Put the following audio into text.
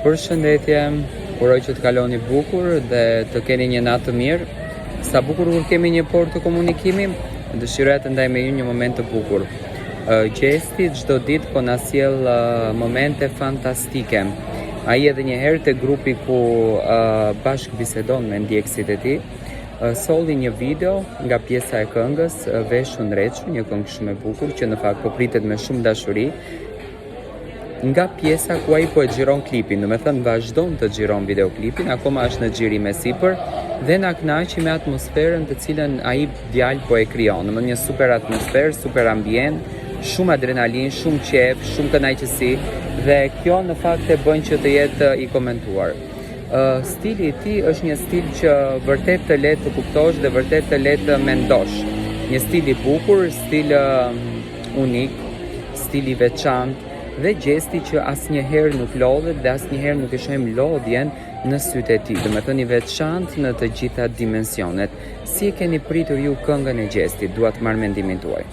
Përshëndetje, uroj që të kaloni bukur dhe të keni një natë të mirë. Sa bukur kur kemi një portë komunikimi, dëshiroja të ndaj me ju një moment të bukur. Gjesti çdo ditë po na sjell momente fantastike. Ai edhe një herë te grupi ku bashkë bisedon me ndjekësit e tij, solli një video nga pjesa e këngës Veshu Ndrequ, një këngë shumë e bukur që në fakt po pritet me shumë dashuri nga pjesa ku ai po e xhiron klipin, domethënë vazhdon të xhiron videoklipin, akoma është në xhirim e sipër dhe na kënaqi me atmosferën të cilën ai djalë po e krijon. Domethënë një super atmosferë, super ambient, shumë adrenalinë, shumë qejf, shumë kënaqësi dhe kjo në fakt e bën që të jetë i komentuar. Uh, stili i tij është një stil që vërtet të le të kuptosh dhe vërtet të le të mendosh. Një stil i bukur, stil uh, unik, stil i veçantë dhe Gjesti që asnjëherë nuk lodhet dhe asnjëherë nuk e shohim lodhjen në sytë e tij, domethënë i veçantë në të gjitha dimensionet. Si e keni pritur ju këngën e Gjestit? Dua të marr mendimin tuaj.